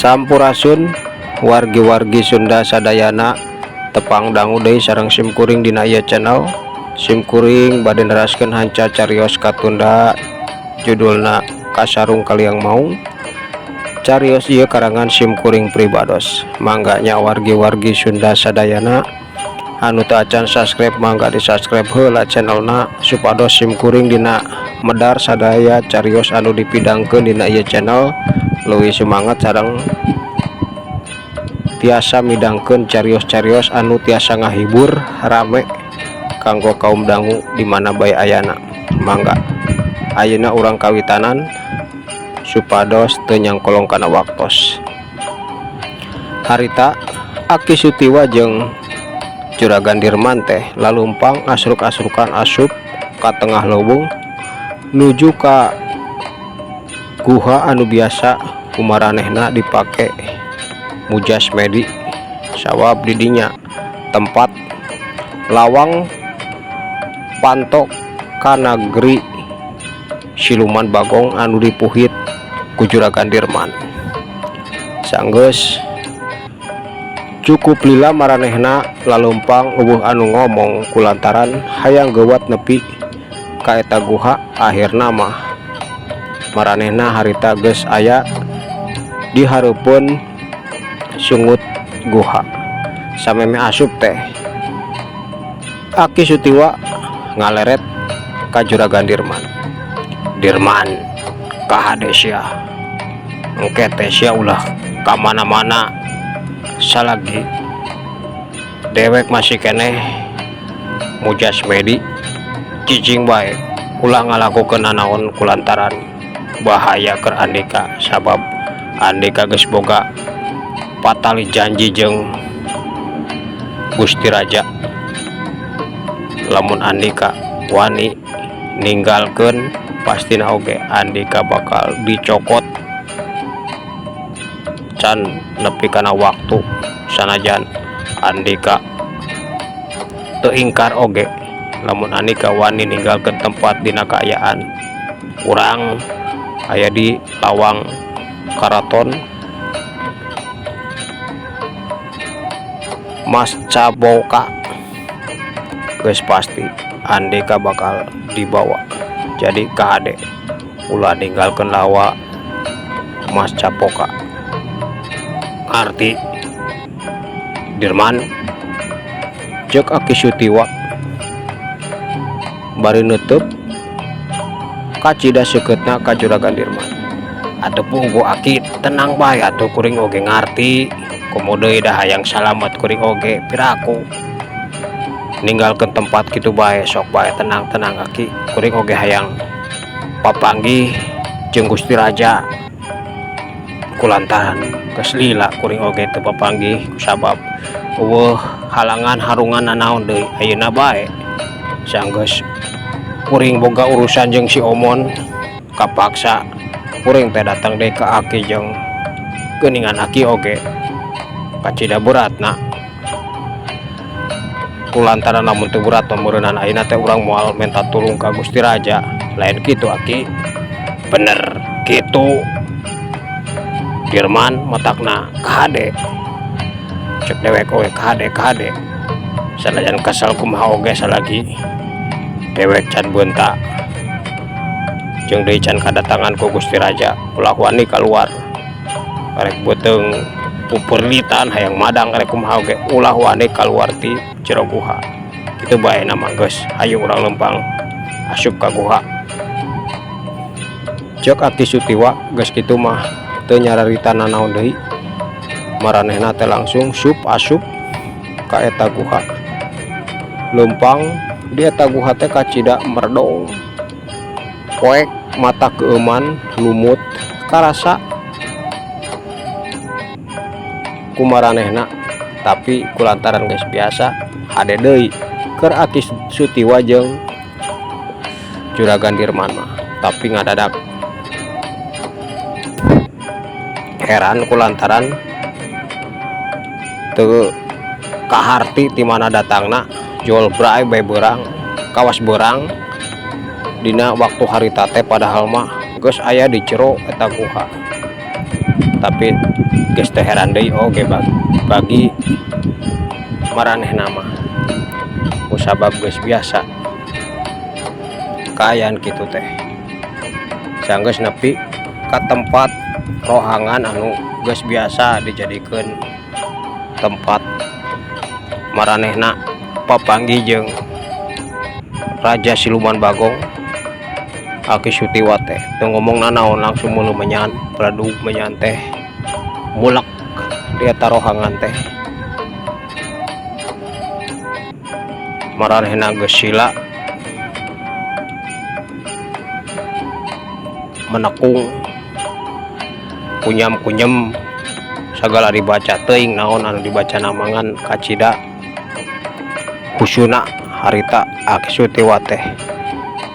Sampurasun wargi-wargi Sunda sadayana, tepang dangu deui sareng simkuring dina ieu channel. Simkuring bade neraskeun hanca carios katunda, judulna Kasarung Kaliang Maung. Carios ieu karangan simkuring pribados. Mangga nya, wargi-wargi Sunda sadayana anu teu acan subscribe, mangga di subscribe heula channelna, supados simkuring dina medar sadaya carios anu dipidangkeun dina ieu channel leuwih semangat sareng tiasa midangkeun carios-carios anu tiasa ngahibur, rame kanggo kaum dangu di mana bae ayana. Mangga ayeuna urang kawitanan supados teu nyangkolong kana waktos. Harita Aki Sutiwa jeung Juragan Dirman teh lalumpang asruk-asrukan asup ka tengah leuweung nuju ka guha anu biasa kumaranehna dipake mujasmedi, sabab didinya tempat lawang panto ka nagri siluman bagong anu dipuhit ku Juragan Dirman. Sanggeus cukup lila maranehna lalumpang euweuh anu ngomong kulantaran hayang geuwat nepi ka eta guha. Akhirna mah maranehna harita geus aya di hareupeun sungut guha. Samemeh asup teh, Aki Sutiwa ngaleret ka Juragan Dirman, "Dirman, kahade sia. Engke teh sia ulah ka mana-mana salagi dewek masih keneh mujasmedi. Cicing bae, ulah ngalakukeun nanaon kulantaran bahaya keur andika, sabab andika geus boga patali janji jeung Gusti Raja. Lamun andika wani ninggalkeun, pastina oge andika bakal dicokot can nepi kana waktu. Sanajan andika teu ingkar oge, lamun andika wani ninggalkeun tempat dina kaayaan urang aya di lawang karaton Mas Caboka, geus pasti andika bakal dibawa. Jadi kahade, ulah ninggalkeun lawang Mas Capoka. Ngarti, Dirman?" cek Aki Sutiwa bari nutup kacida seukeutna ka Juragan Dirman. "Atuh puguh, Aki, tenang bae atuh. Kuring oge ngarti, komo deui da hayang salamet kuring oge. Piraku ninggalkeun tempat kitu bae? Sok bae, tenang-tenang, Aki. Kuring oge hayang papanggih jeung Gusti Raja kulantaran geus lila kuring oge teu papanggih kusabab euweuh halangan harungan nanaon deui. Ayeuna bae sanggeus kuring boga urusan jeung si Omon, kapaksa kuring teh datang deui ka Aki. Jeung geuningan Aki oge kacida beratna, kulantaran lamun teu berat mah meureunan ayeuna teh urang moal menta tulung ka Gusti Raja. Lain kitu, Aki?" "Bener kitu, Dirman. Matakna kahade," cek dewek oge, "kahade, kahade. Sanajan kesel kumaha oge, salagi dewek can beunta jeung deui can kadatangan ku Gusti Raja, ulah wani kaluar. Rek beuteung pupurlitan, hayang madang, rek kumaha oge, ulah wani kaluar ti jero guha. Kitu bae na mah. Geus, hayu urang leumpang asup ka guha," cek Aki Sutiwa. Geus kitu mah teu nyararita nanaon deui, maranehna teh langsung sup asup ka eta guha. Leumpang di eta guha teh kacida meredong poek mata, keueuman lumut karasa kumaranehna. Tapi kulantaran geus biasa, hade deui keur Aki Sutiwa jeung Juragan Dirman mah. Tapi ngadadak heran kulantaran teu kaharti ti mana datangna jolbray bae beurang, kawas beurang dina waktu harita teh, padahal mah geus aya di jero eta guha. Tapi geus teu heran deui oge bagi maranehna mah kusabab geus biasa kaayaan kitu teh. Sanggeus nepi ka tempat rohangan anu geus biasa dijadikeun tempat maranehna papanggih jeung Raja Siluman Bagong, Aki Sutiwa teh teu ngomong nanaon, langsung mulu menyan beledug menyan teh mulek di eta rohangan teh. Maranehna geus sila menekung, kunyam-kunyem sagala dibaca, teuing naon anu dibaca namangan kacida husuna harita Aki Sutiwa teh.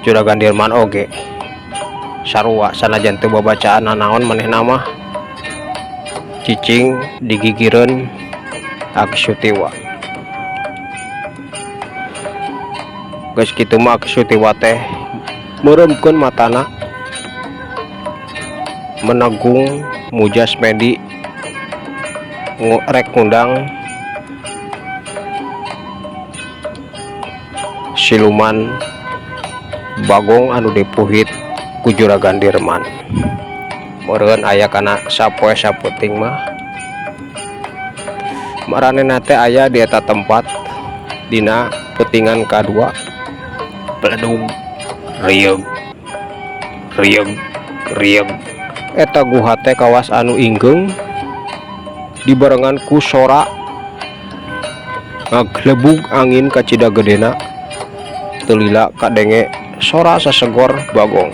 Juragan Dirman oge sarua, sanajan teu babacaan nanaon, manehna mah cicing digigireun Aki Sutiwa. Geus kitu mah Aki Sutiwa teh meureumkeun matana, menegung mujas medi rek ngundang siluman Bagong anu dipuhit ku Juragan Dirman. Meureun aya kana sapoe saputing mah maranehna teh aya di eta tempat dina peutingan kadua. Beledug rieug rieug rieug, eta guha teh kawas anu inggeung dibarengan ku sora ngaglebug angin kacida gedena. Teu lila kadenge sora sasegor bagong.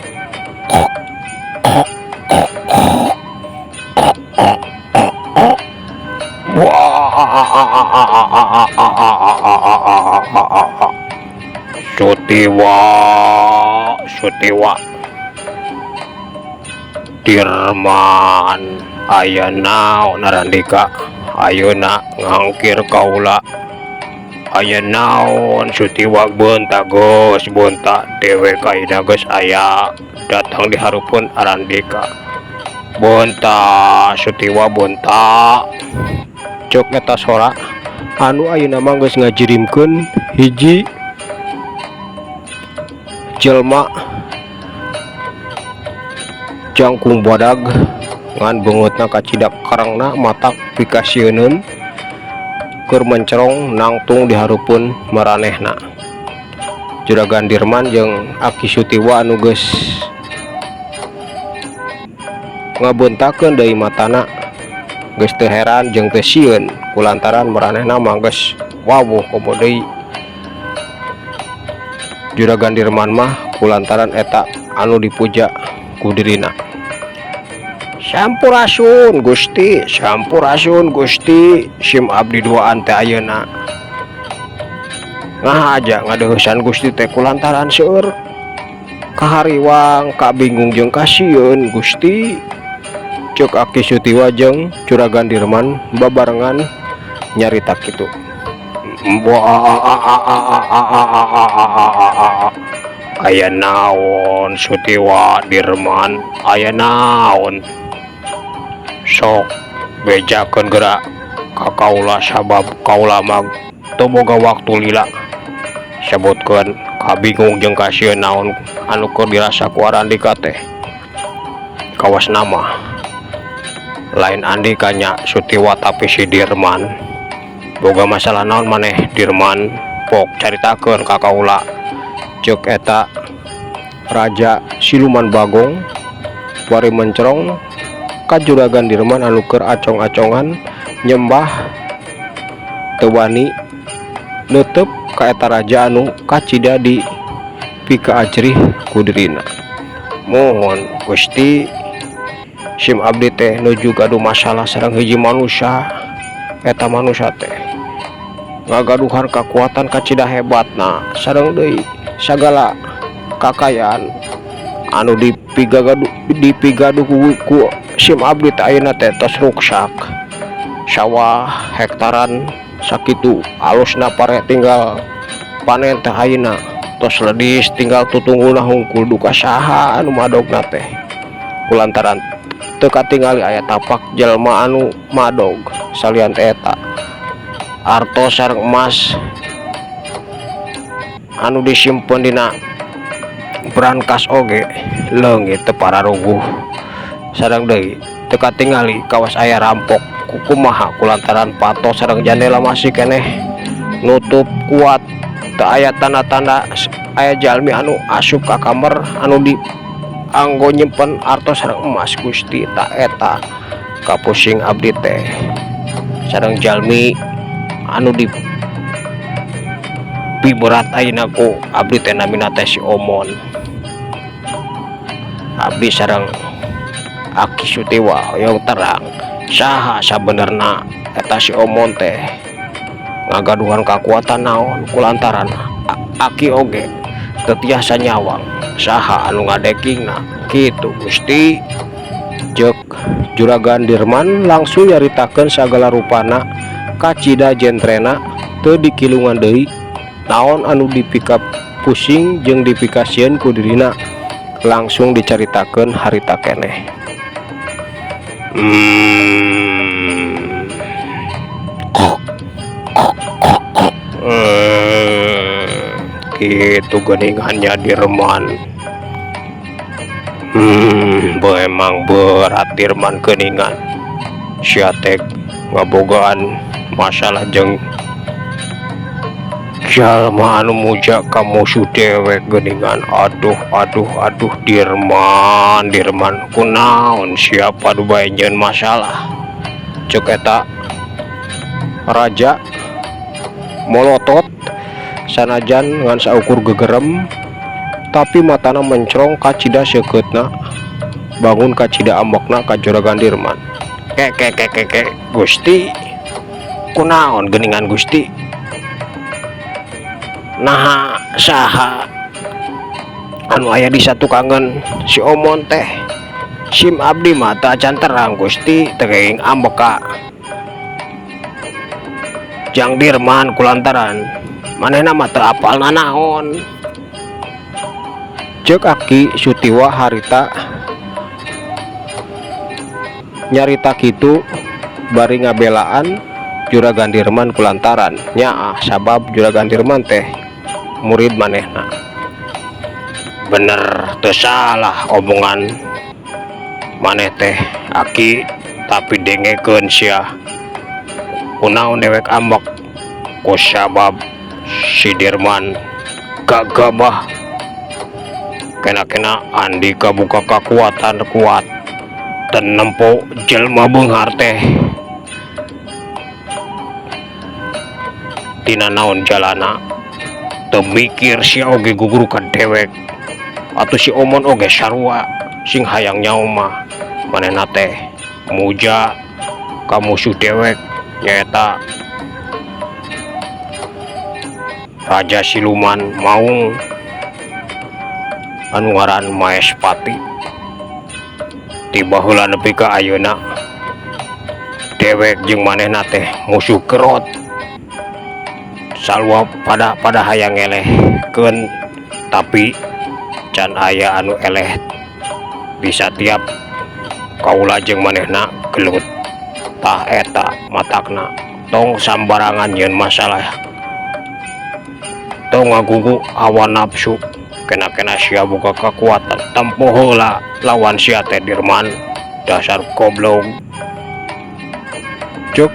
Sutiwa, Sutiwa, Dirman, aya naon Arandika ayeuna ngangkir kaula? Aya naon, Sutiwa? Beunta geus beunta dewek ayeuna geus aya datang di hareupeun Arandika. Beunta, Sutiwa, beunta, cek eta sora anu ayeuna mah geus ngajirimkeun hiji jelma jangkung badag ngan beungeutna kacida karangna matak pikasieuneun, keur mencerong nangtung di hareupeun maranehna. Juragan Dirman jeung Aki Sutiwa anu geus ngabeuntakeun deui matana geus teu heran jeung teu sieun kulantaran maranehna mah geus wawuh komo deui Juragan Dirman mah kulantaran eta anu dipuja ku dirina. Sampurasun Gusti, sampurasun Gusti, sim abdi duaan teh ayeuna ngahaja ngadeuheusan Gusti teh kulantaran seueur kahariwang, kabingung jeung kasieun, Gusti, cek Aki Sutiwa jeung Juragan Dirman babarengan nyarita kitu. Aya naon, Sutiwa, Dirman, aya naon? Sok bejakeun geura ka kaula, sabab kaula mah teu boga waktu lila. Sebutkeun kabingung jeung kasieun naon anu keur dirasa ku Arandika teh. Kawas nama lain Andika nya, Sutiwa, tapi si Dirman. Boga masalah naon maneh, Dirman? Pok caritakeun ka kaula, ceuk eta raja siluman bagong bari mencerong ka Juragan Dirman anu keur acong-acongan nyembah teu wani neuteup ka eta raja anu kacida di pikaajrih ku dirina. Muhun Gusti, sim abdi teh nuju gaduh masalah sareng hiji manusia. Eta manusia teh ngagaduhan kakuatan kacida hebatna sareng deui sagala kakayaan anu dipigagaduh ku sim abdi teh ayeuna teh tos ruksak. Sawah hektaran sakitu alusna, pare tinggal panen teh ayeuna tos ledis tinggal tutunggulna hungkul. Duka saha anu madogna teh kulantaran Teu katingali aya tapak jelema anu madog. Salian ti eta, artos sareng emas anu disimpen dina brankas oge leungit teu pararuguh. Sareng deui teu katingali kawas aya rampok. Kumaha kulantaran pato sareng jandela masih keneh nutup kuat, teu aya tanda-tanda aya jalmi anu asup ka kamar anu di anggo nyimpen artos sareng emas. Gusti, tah eta kapusing abdi teh sareng jalmi anu di piberat ayeuna ku abdi teh, namina teh si Omon. Abdi sareng Aki Sutiwa hoyong terang saha sabenerna eta si Omon teh, ngagaduhan kakuatan naon, kulantaran Aki oge teu tiasa nyawang saha anu ngadekingna kitu, Gusti. Ceuk Juragan Dirman langsung nyaritakeun sagala rupana. Kacida jentrena, teu dikilungan deui naon anu dipika pusing jeung dipikasieun ku dirina, langsung dicaritakeun harita keneh. Kok kok kok kok. Kitu geuningan nya, Dirman. Emang berat, Dirman, geuningan sia teh ngabogaan masalah jeung jalma anu muja ka musuh dewek geuningan. Aduh, aduh, aduh, Dirman, Dirman, kunaon sia padu bae nyieun masalah? Ceuk eta raja molotot. Sanajan ngan saukur gegerem, tapi matana mencrong, kacida seukeutna bangun, kacida ambekna ka Juragan Dirman. Ke ke ke ke ke, Gusti, kunaon geuningan, Gusti? Naha saha anu aya di satukangeun si Omon teh? Sim abdi mah teu acan terang, Gusti. Teu kenging ambek ka Jang Dirman kulantaran manehna mah teu apal nanaon. Ceuk Aki Sutiwa harita nyarita kitu bari ngabelaan Juragan Dirman kulantaran nyaah sabab Juragan Dirman teh murid manehna. Bener, teu salah omongan maneh teh, Aki, tapi dengekeun sia, kunaon dewek ambek? Ku sabab si Dirman gagabah, kena-kena andika boga kakuatan kuat dan nempo jelma beunghar teh tina naon jalana. Teu mikir sia oge guguru ka dewek atuh. Si Omon oge sarua. Sing hayang nyaho mah manehna teh muja ka musuh dewek, nyaeta raja siluman maung anu ngaran Maespati. Ti baheula nepi ka ayeuna dewek jeung manehna teh musuh kerot salwa, pada pada hayang ngelehkeun, tapi can aya anu eleh. Bisa tiap kaula jeung manehna gelut. Tah, eta matakna tong sambarangan nyieun masalah, tong ngagugu hawa nafsu. Kena-kena sia boga kakuatan, tempo heula lawan sia teh, Dirman, dasar goblok. Ceuk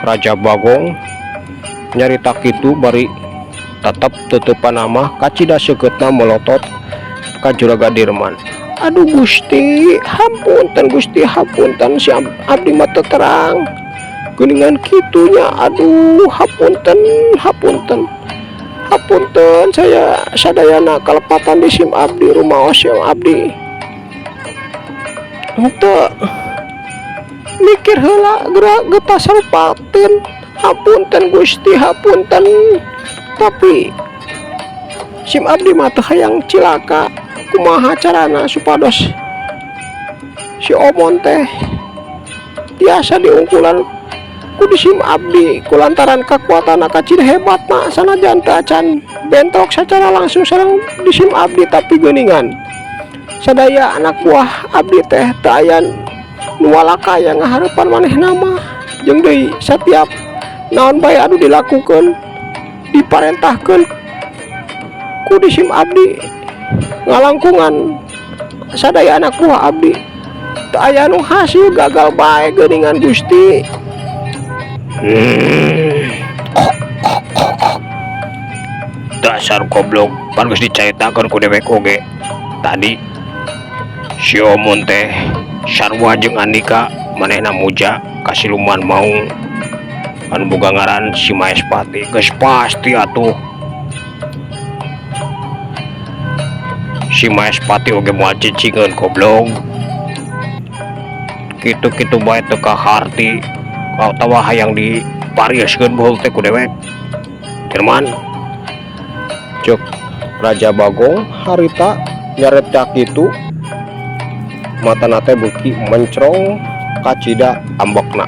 Raja Bagong nyarita kitu bari tetep tutupan mah, kacida seukeutna melotot ka Juragan Dirman. Aduh Gusti, hapunten Gusti, hapunten, si abdi mah teu terang geuningan kitunya. Aduh, hapunten, hapunten, hapunten, saya sadayana kalepatan di sim abdi, rumaos sim abdi henteu mikir heula geura getas sarupateun. Hapunten Gusti, hapunten, tapi sim abdi mah teu hayang cilaka. Kumaha carana supados si Omon teh tiasa diungkulan ku di sim abdi kulantaran kekuatan kacida hebatna? Sanajan teu acan bentrok secara langsung sareng di sim abdi, tapi geuningan sadaya anak buah abdi teh teu aya. Nu walakaya ngahareupan manehna mah jeung deui satiap naon bae anu dilakukeun diparentahkeun ku di sim abdi ngalangkungan sadaya anak buah abdi teu aya nu hasil, gagal bae geuningan Gusti. Dasar goblok, pan geus dicaritakeun ku dewek oge tadi si Omon teh sarua jeung Andika, manehna muja ka siluman maung anu boga ngaran si Maespati. Geus pasti atuh si Maespati oge moal cicingeun, goblok. Kitu-kitu bae teu kaharti atawa hayang diparioskeun buhul teh ku dewek, Dirman. Cek Raja Bagong harita nyarita kitu matana teh beuki mencrong kacida ambekna.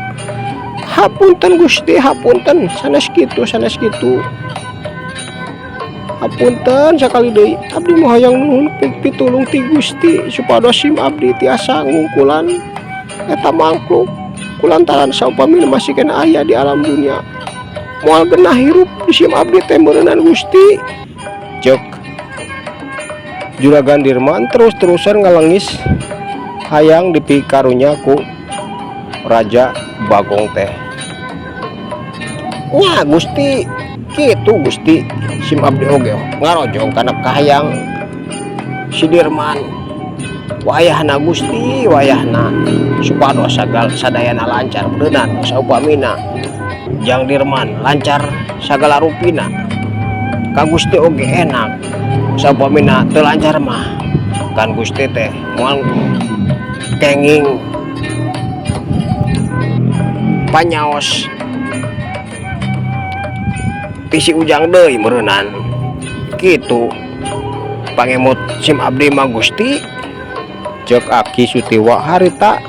Hapunten Gusti, hapunten, sanes kitu, sanes kitu, hapunten sakali deui. Abdi mah hayang nuhun pitulung ti Gusti supados sim abdi tiasa ngungkulan eta mangkluk, kulantaran saupami masih keneh aya di alam dunia moal genah hirup di sim abdi teh meureunan, Gusti. Cek Juragan Dirman terus-terusan ngalengis hayang dipikarunya ku Raja Bagong teh. Nya Gusti, kitu Gusti, sim abdi oge ngarojong kana kahayang si Dirman. Wayahna Gusti, wayahna supados sagal sadayana lancar beuneunan. Saupamina Jang Dirman lancar sagala rupina, ka Gusti oge enak. Saupamina teu lancar mah kan Gusti teh moal kenging panyaos ti si Ujang deui meureunan. Kitu pangemut sim abdi mah, Gusti. Cek Aki Sutiwa harita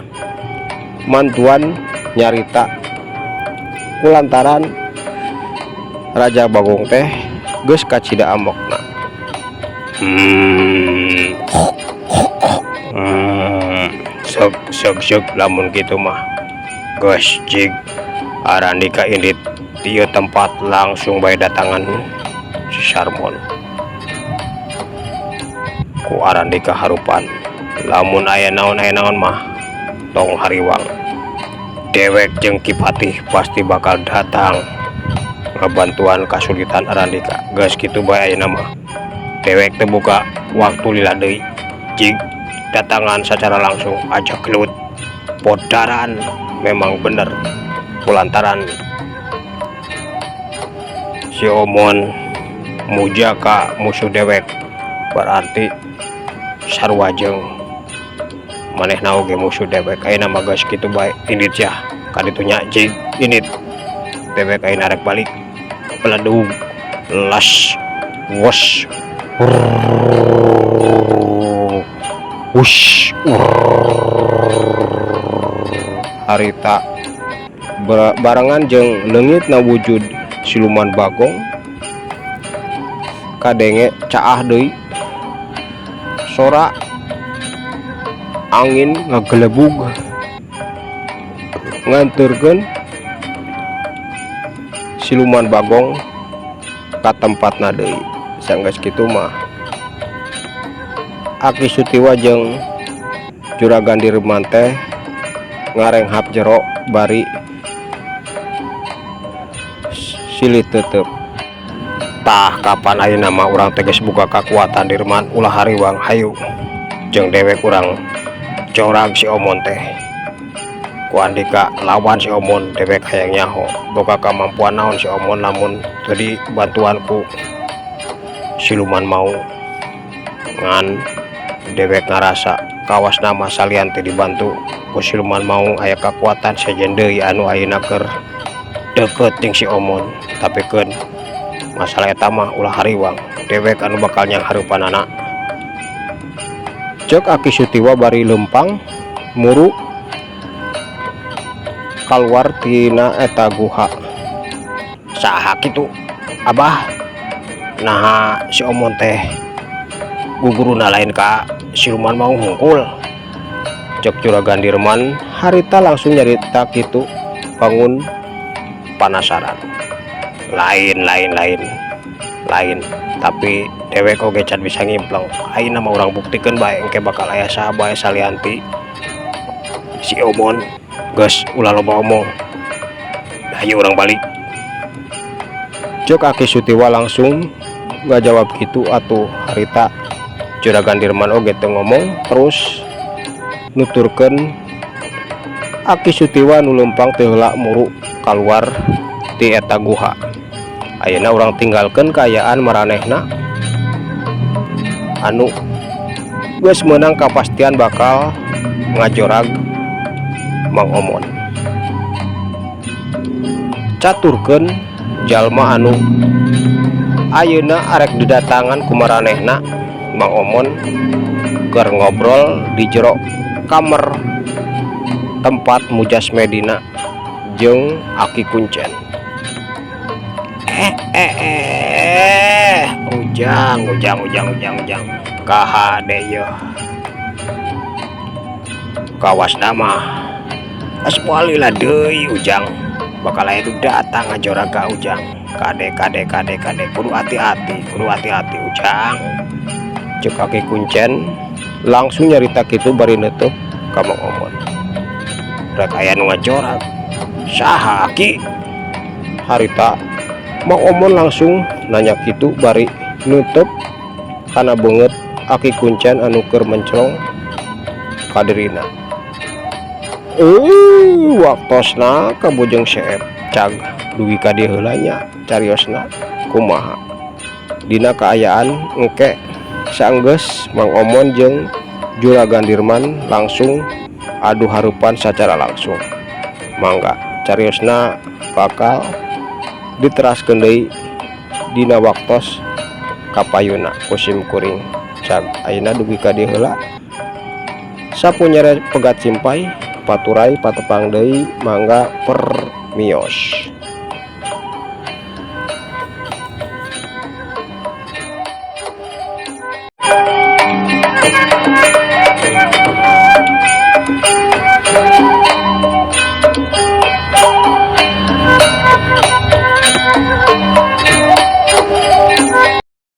mantuan nyarita kulantaran Raja Bagong teh geus kacida ambekna. Sok sok sok, lamun kitu mah geus jig Arandika indit ti ieu tempat, langsung bae datangan si Sarmon. Ku Arandika harupan lamun aya naon mah tong hariwang, dewek jeung Ki Patih pasti bakal datang ngabantuan kasulitan Arandika. Geus kitu bae, ayeuna mah dewek teu buka waktu lila deui, jig datangan secara langsung aja gelut podaran. Memang bener, kulantaran si Omon muja ka musuh dewek berarti sarua jeung manehna oge musuh dewek. Ayeuna mah geus kitu bae, indit sia ka ditu nya, jig indit. Dewek ayeuna rek balik. Beledug las wos wush. Harita barengan jeung leungitna wujud siluman Bagong, kadenge caah deui sora angin ngagelebug nganturkeun siluman Bagong ka tempatna deui. Sanggeus kitu mah Aki Sutiwa jeung Juragan Dirman teh ngarenghap jero bari silih teuteup. Tah, kapan ayeuna mah urang teh geus boga kakuatan, Dirman? Ulah hariwang, hayu jeung dewek urang corag si Omon teh. Ku Andika lawan si Omon. Dewek hayang nyaho boga kamampuan naon si Omon lamun teu dibantuan ku siluman maung. Ngan dewek ngarasa kawasna mah salian teu dibantu ku siluman maung aya kakuatan sejen deui anu ayeuna keur deukeut jeung si Omon. Tapi keun masalah eta mah ulah hariwang, dewek anu bakal nyanghareupanana. Cek Aki Sutiwa bari leumpang muru kaluar tina eta guha. Saha kitu, Abah? Naha si Omon teh guguruna lain ka siluman maung hungkul? Cek Juragan Dirman. Harita langsung nyarita kitu bangun panasaran. Lain, lain, lain, lain, tapi dewek oge can bisa ngimpleng. Ayeuna mah urang buktikeun bae, engke bakal aya saha bae salianti si Omon. Geus, ulah loba omong, hayu urang balik. Cek Aki Sutiwa langsung ngajawab gitu. Atuh harita Juragan Dirman oge teu ngomong, terus nuturkeun Aki Sutiwa nu leumpang teu heula muru kaluar ti eta guha. Ayeuna urang tinggalkeun kaayaan maranehna anu geus meunang kapastian bakal ngajorag Mang Omon. Caturkeun jalma anu ayeuna arek didatangan ku maranehna. Mang Omon keur ngobrol di jero kamar tempat Mujas Medina jeung Aki Kuncen. Eh, eh, eh, Ujang, Ujang, Ujang, Ujang, Ujang, kahade yeuh. Kawas mah lah deui, Ujang, bakal aya nu datang ngajorag ka Ujang. Kade, kade, kade, kade, kudu hati-hati, kudu hati-hati, Ujang. Cek Aki Kuncen langsung nyarita kitu bari neuteuk ka Mang Omon. Rek aya nu ngajorag. Saha, Aki? Harita Mang Omon langsung nanya kitu bari nutup kana beungeut Aki Kuncen anu keur mencrong kadirina. Waktosna kabujeng seep. Cag, dugi ka dieu heula nya cariosna. Kumaha dina kaayaan engke saenggeus Mang Omon jeung Juragan Dirman langsung adu harupan secara langsung? Mangga, cariosna bakal diteraskeun deui dina waktos kapayuna ku sim kuring. Cag, ayeuna dugi ka dieu heula. Sapunyere pegat simpay paturay patepang deui. Mangga, permios.